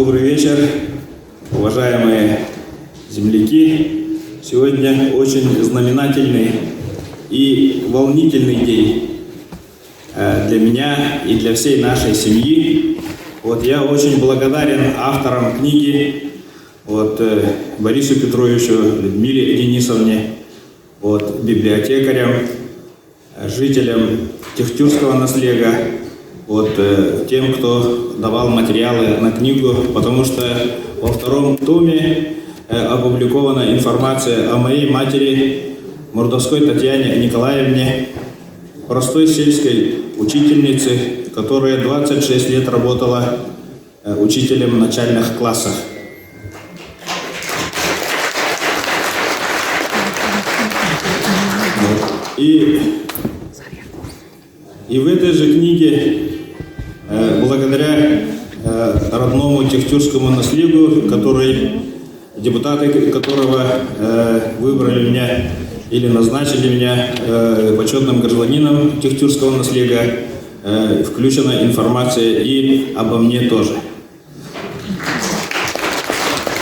Добрый вечер, уважаемые земляки. Сегодня очень знаменательный и волнительный день для меня и для всей нашей семьи. Вот я очень благодарен авторам книги, вот, Борису Петровичу, Людмиле Денисовне, вот, библиотекарям, жителям Техтюрского наслега, вот, тем, кто давал материалы на книгу, потому что во втором томе опубликована информация о моей матери Мордовской Татьяне Николаевне, простой сельской учительнице, которая 26 лет работала учителем в начальных классах. И, и в этой же книге, благодаря родному Техтюрскому наследию, который, депутаты которого выбрали меня или назначили меня почетным гражданином Техтюрского наследия, включена информация и обо мне тоже.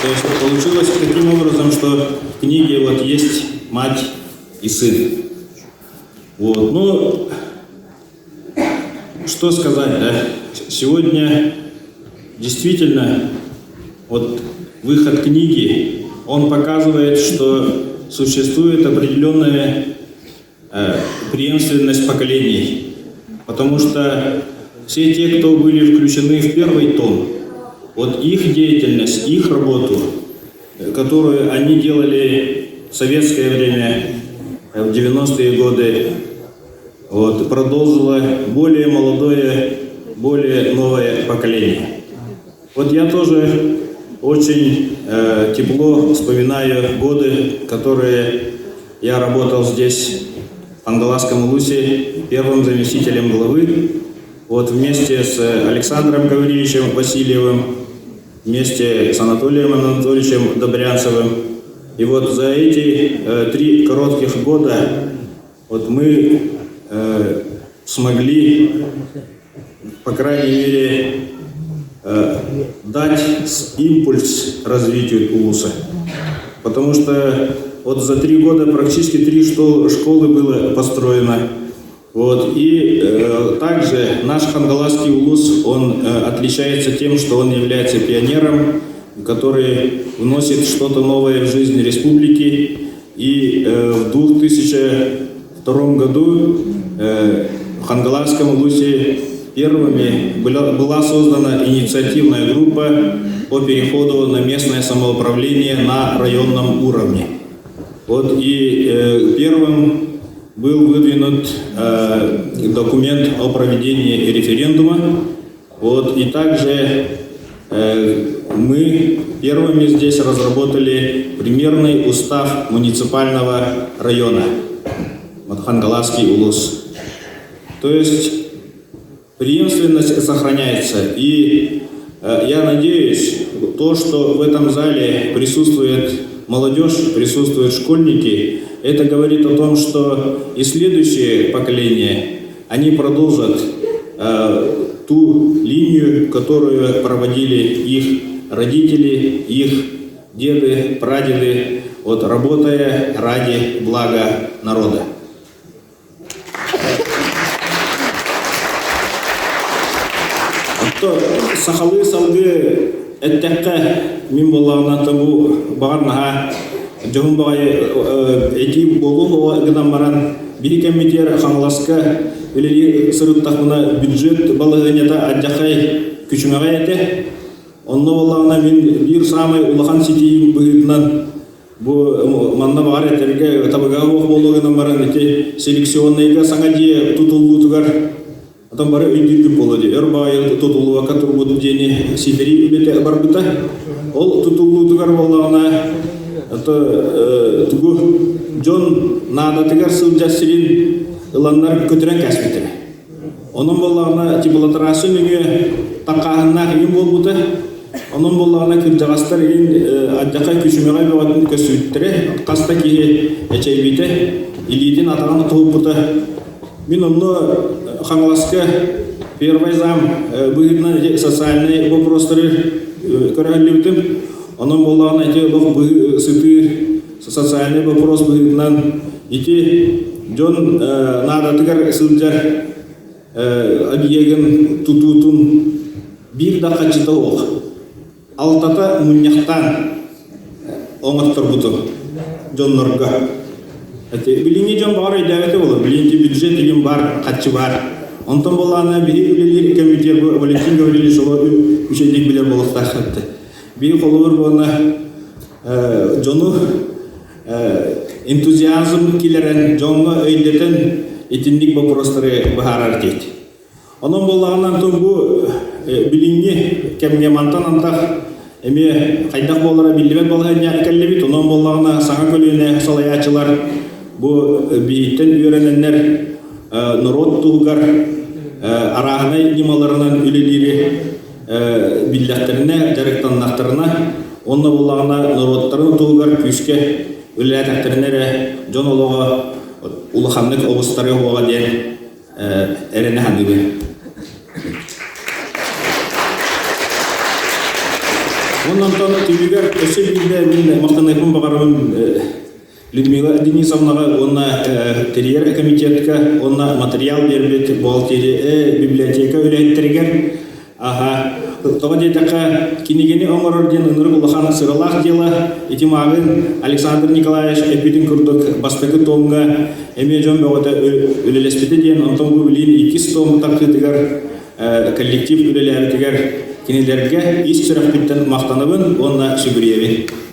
То есть получилось таким образом, что в книге вот есть мать и сын. Вот. Ну, что сказать, да? Сегодня действительно вот выход книги, он показывает, что существует определенная преемственность поколений. Потому что все те, кто были включены в первый том, вот их деятельность, их работу, которую они делали в советское время, в 90-е годы, вот, продолжило более молодое, более новое поколение. Вот я тоже очень тепло вспоминаю годы, которые я работал здесь, в Хангаласском Улусе, первым заместителем главы. Вот вместе с Александром Гавриловичем Васильевым, вместе с Анатолием Анатольевичем Добрянцевым. И вот за эти 3 коротких года вот мы смогли, по крайней мере, дать импульс развитию Улуса. Потому что вот за 3 года практически 3 школы было построено. Вот. И также наш Хангаласский улус, он отличается тем, что он является пионером, который вносит что-то новое в жизнь республики. И в 2002 году в Хангаласском улусе первыми была создана инициативная группа по переходу на местное самоуправление на районном уровне. Вот и первым был выдвинут документ о проведении референдума. Вот, и также мы первыми здесь разработали примерный устав муниципального района Хангаласский улус. То есть преемственность сохраняется. И я надеюсь, то, что в этом зале присутствует молодежь, присутствуют школьники, это говорит о том, что и следующее поколение, они продолжат ту линию, которую проводили их родители, их деды, прадеды, вот, работая ради блага народа. Отто сахалыы салгыы эттэххэ мин буоллаҕына бу баҕар наһаа дьоһун баҕайы этии буолуо гынан баран биһи кэммитигэр Хаҥаласка үлэлии сырыттахпына бюджет балаһыанньата алдьархай күчүмэҕэй этэ. Онно буоллаҕына мин биир саамай улахан ситиһиим быһыытынан бу манна баҕар этэргэ табыгаһа суох буолуо гынан баран ити селекционнайга саҥа дьиэ тутуллуутугар Отон бары өйдүүргүт буолуо дии. Өр баҕайы тутуллубакка турбут дьиэни ситэрии үлэтэ барбыта. Ол тутуллуутугар буоллаҕына ото тугу дьон наадатыгар сылдьар сирин ыланнар көтүрэн кээспиттэрэ. Онон буоллаҕына теплотрасса нөҥүө таҥхааһыннаах иҥин буолбута. Онон буоллаҕына кырдьаҕастар иҥин алдьархай күчүмэҕэй бөҕөтүн көстүбүттэрэ. Хас да киһи эчэйбитэ, илиитин атаҕын тоһуппута. Мин онно Хаҥаласка первый зам быһыытынан социальнай вопростары Көрөһүллүбүтүм. Онон буоллаҕына ити олох сытыы социальный вопрос быһыытынан ити дьон наадатыгар сылдьар объегын тутуутун биир да хаччыта суох. Алтата мунньахтаан оҥотторбутум дьоннорго. Билиҥҥи дьон баҕар өйдөөбөтө буолуо. Билиҥҥи бюджет игин бар, хаччы бар. Онтон буоллаҕына биһи үлэлиир кэмитиэр бу Валентин Гаврильевич оло үчүгэйдик билэр буолуохтаах этэ. Биһи холобур буолла дьону энтузиазм киллэрэн, дьоҥҥо өйдөтөн итинник боппуруостары быһаарар диэт. Онон буоллаҕына Антон бу билиҥҥи кэмҥэ мантан антах эмиэ хайдах буолара биллибэт балаһыанньа кэллибит. Онон буоллаҕына саҥа көлүөнэ салайааччылар бу биһиттэн үөрэнэннэр норуот туһугар арааһынай ньымаларынан үлэлиири биллэхтэринэ, дьарыктаннахтарына, онно буоллаҕына норуоттарын туһугар күүскэ үлэлээтэхтэринэ эрэ дьон олоҕо улаханнык оҕустарыа уоҕа диэн эрэнэ саныыбын. Уонна онтон түмүгэр өссө биирдэ мин махтаныахпын баҕарабын Людмила Денисовнаҕа уонна тэрийэр комитетка уонна материал биэрбит бухгалтерия библиотека үлэһиттэригэр Аха. Тоҕо диэтэххэ, кинигэни оҥорор диэн ынырык улахан сыралаах дьыала. Ити мааҕын Александр Николаевич эппитин курдук бастакы томҥа эмиэ дьон бөҕөтө үлэлэспитэ диэн, онтон бу билигин иккис том тахсыытыгар коллектив үлэлээбитигэр кинилэргэ ис сүрэхпиттэн махтанабын уонна сүгүрүйэбин.